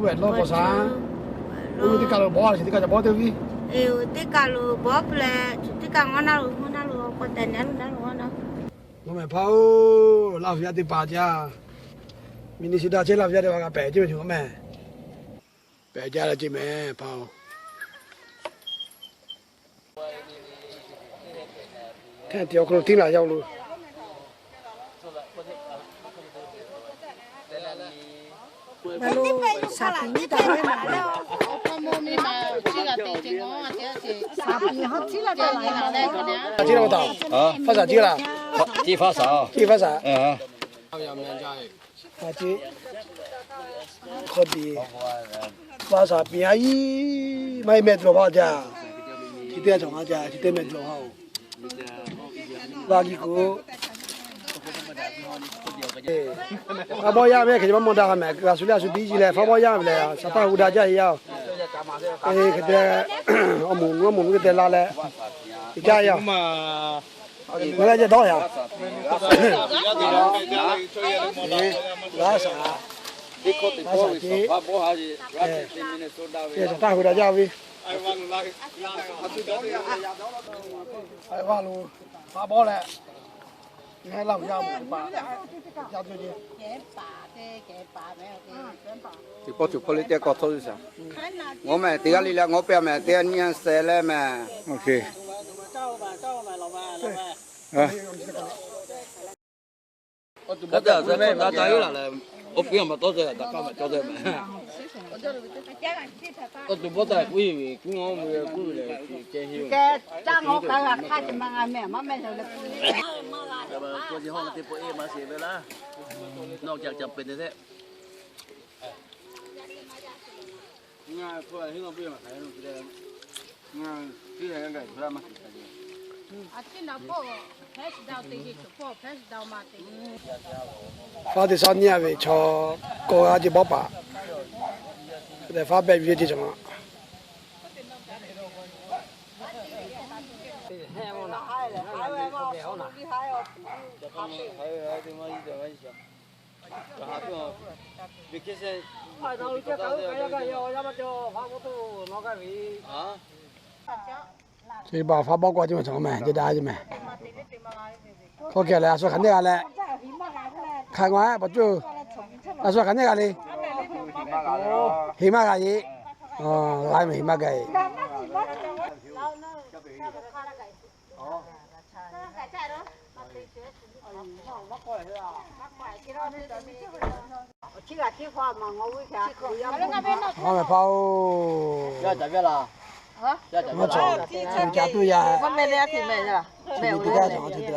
Lawˇ k'awꞈ shaˍ. Oˇ ve teˇ kaˬ lo bawˆ, chi teˇ kaˬ ca bawˆ teˇ viˉ. Teˇ kaˬ lo bawˆ hpehꞈ leh, teˇ kaˬ ngawˉ naˉ lo, ngawˉ naˉ lo k'awꞈ tehꞈ nehˉ lo naˉ lo g'awˇ naˉ. Nawˬ mehˬ hpaˇ-oˬ, Laˇ huˍ yaˇ teˇ hpaˍ jaˇ. Minnesota chehˇ Laˇ huˍ yaˇ teˇ hpaˍ kaꞈ pehˬ ceˇ mehˬ, cawˬ mehˬ. Pehˬ jaˇ leh ceˇ mehˬ hpaˇ-oˬ. Hk'e te awˬ hk'aw lo tiˉ laˬ yaˇ-oˬ lo. Tiˉ laˬ taˍ. Faˇ shaˍ jiˇ laˇ. Tiˉ faˇ shaˍ. Hk'aw tiꞈ, faˇ shaˍ piˇ a iˉ maˇ heˆ mehˆ tuˬ lo faˇ jaˇ. Chi teˇ g'aˇ cawˬ maˇ jaˇ, chi teˇ mehˆ tuˬ lo faˇ-oˬ. G'a liˇ k'o, faˇ bawˆ yaˇ ve hk'e maˇ mawˬ daꞈ mehˬ, g'a shu leh a shu biˇ ji leh faˇ bawˆ yaˇ ve lehˬ, shaˍ taˇ hu daꞈ jaˇ heˆ yaˇ-oˬ. Hk'e te, awˬ moˍ awˬ moˍ lo hk'e te la leh, jaˇ yaˇ. Ngaˬ hui ce dawˇ yaꞈ. G'a shaˍ, g'a shaˍ ce, shaˍ taˇ hu daꞈ jaˇ ve. Hk'e lo, faˇ bawˆ leh, ngaˬ hui Laˇ huˍ yaˇ mawˬ teˇ hpaˍ, yaˇ cawˇ ce. Teˇ pawˆ tuˬ hk'oˆ le teˇ k'awꞈ htawˇ zuˇ shaˍ. Ngawˬ mehˬ teˇ g'aˇ le leh ngawˬ pehˇ mehˬ teˇ g'aˇ nyiˇ g'aˇ sheh leh mehˬ. Oˇ tuˬ bawˆ taˇ kuˇ ve kuˇ ve lehˬ, oˇ puiˉ a maˇ tawˇ teh, daꞈ kaˇ maˇ cawˇ teh mehˬ. Oˇ tuˬ bawˆ taˇ kuˇ ve kuˇ ve lehˬ, caˇ hawˉ kaꞈ g'a hk'aˇ ce maˇ g'a mehˬ, maˇ mehˬ leh kuˇ ve. Nawˬ ca ca pehˬ te te. Faˇ teˇ shaˉ nyiˇ a ve chaw kawˇ g'aˇ ce bawˆ paˍ, faˇ pehˆ ve ce cawˬ ma. Chi baˬ faˇ bawˆ k'o ce maˇ cawˬ mehˬ, ce daꞈ ce mehˬ. Hk'aw kehˬ leh a shu hk'aˬ neˇ g'a leh, hk'aˬ ngaˬ paˍ cuˇ, a shu hk'aˬ neˇ g'a le. Heˍ maˇ g'a ye. G'a mehˬ heˍ maˇ g'a ye. Hk'aˬ mehˬ hpaˇ-oˬ, maˇ cawˬ, ca tuˇ yaˇ, teˇ g'aˇ cawˬ te te.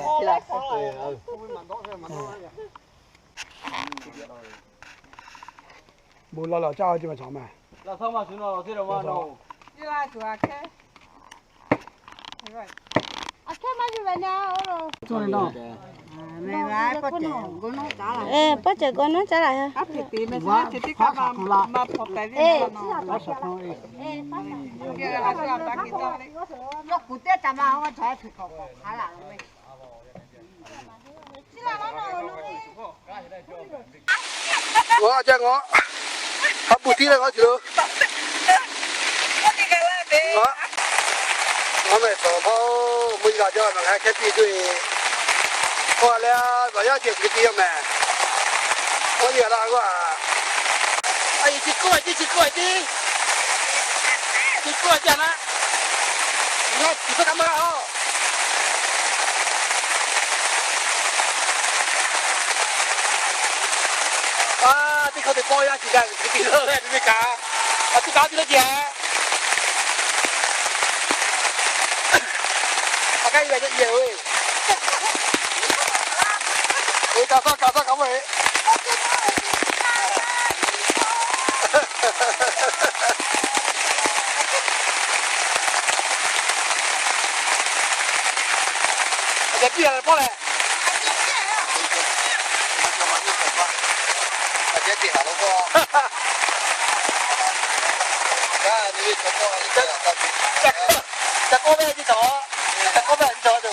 Bon lawˬ lawˬ caˇ ce maˇ cawˬ mehˬ. Pawˇ ceuˬ gawˇ nawˉ caˉ laˬ. Ngaˬ jaˇ ngaˬ, a puˬ tiˉ leh ngaˬ ceuˬ lo. Ngaˬ mehˬ tawˍ hpaˇ-oˬ, mvuhˇ yeˬ g'a jaˇ naˬ leh hkehˉ piˇ tuˬ-e. K'o leh, nawˬ yaˇ ceuˬ hk'e piˇ yaˇ mehˬ. Mvuhˇ yeˬ g'a laˇ g'aˇ. A yeˬ chi kuˇ a tiˉ, chi kuˇ a tiˉ, chi kuˇ a jaˇ naˆ. Ngaˬ tuˬ hpehˇ kaꞈ maˇ g'a-oˬ. A, teˇ hkawˇ te pawˆ yaˇ ci gaˇ ve, te te leuˉ leh te te kaꞈ, a tuˉ kaꞈ te leuˉ ce. A kaˇ yehˬ ve, yehˬ ve, e kaꞈ faˇ kaꞈ faˇ kaꞈ maˇ heˆ. A ceh piˇ a leh pawˆ leh. Ca kawˆ ve nyi cawˬ, ca kawˆ ve nyi cawˬ tuˬ.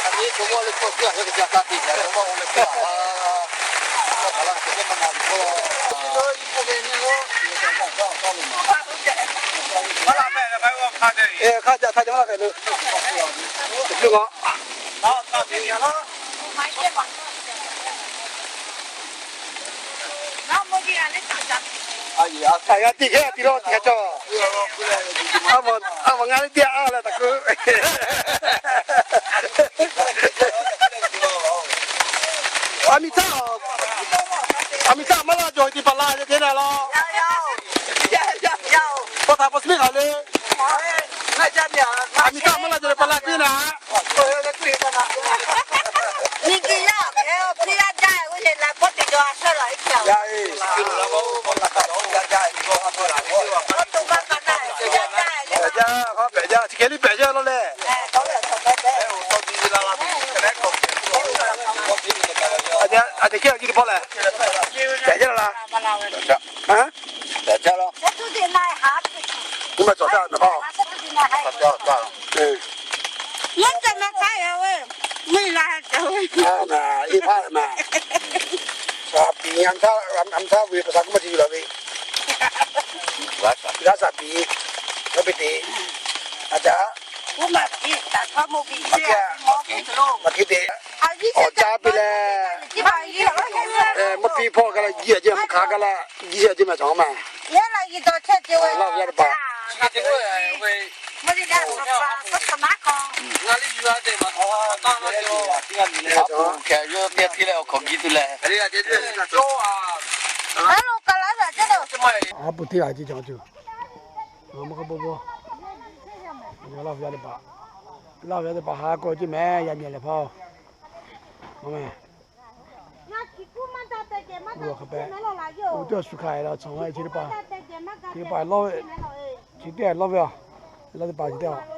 Aˬ nyi cawˬ mawˇ leh kawˆ tuˬ a yawˇ te ca ka tiꞈ yaꞈ leh mawˇ o leh kawˆ a. Kawˆ kaꞈ la cawˬ mawˇ ma nyi kawˆ la. Hk'a jaˇ htaˇ jaˇ laˇ hk'e le. Teˇ hkui a. Aꞈ, g'a tiꞈ hkehˉ tiꞈ lawˇ tiꞈ hk'a cawˬ. A, a ma ngaˇ liˇ teˇ a leh taꞈ keu. Aˬ miˍ htaˇ, aˬ miˍ htaˇ maˇ laˇ jawˬ teˇ hpaˍ la ve teˇ na law. Paw htaꞈ paw suhˉ miˉ hk'aˬ le. Aˬ miˍ htaˇ maˇ laˇ jawˬ leh pa la piˇ na. Jaˇ, hk'a pehꞈ jaˇ, chi hk'e liˇ pehꞈ jaˇ law leh. Aˬ, aˬ, teˇ hkehˉ a jiˇ teˇ pawˆ lehˬ, pehꞈ jaˇ la. Pehꞈ jaˇ law. Nyi ma cawˬ jaˇ na hk'aw. Eˇ hpaˇ ma, a, a htaˇ ve pa htaꞈ k'oˆ maˇ ci yuˬ la ve, g'a shaˍ piˍ, g'a piˇ te, a caˇ, maˇ hkiˉ te, awˬ caˇ piˇ leh, maˇ piˇ hpawˇ ka la jiˇ a jehˇ, maˇ hk'aˬ ka la jiˇ a jehˇ ma cawˬ ma. Laˇ ve yaˇ teˇ hpaˍ, a pu hteˇ g'aꞈ ce cawˬ tuˬ, maˇ k'oˆ bo bo, Laˇ ve yaˇ teˇ hpaˍ, Laˇ ve yaˇ teˇ hpaˍ ha k'aw ceˇ mehˍ, yaꞈ nyi lehˬ hpaˇ, a meh, hk'a pehꞈ, oˇ teˇ g'aˇ shu hk'a e la cawˬ ve chi teˇ hpaˍ, chi teˇ hpaˍ lawˇ ve, chi teˇ hpaˍ lawˇ ve a, Laˇ teˇ hpaˍ chi teˇ hpaˍ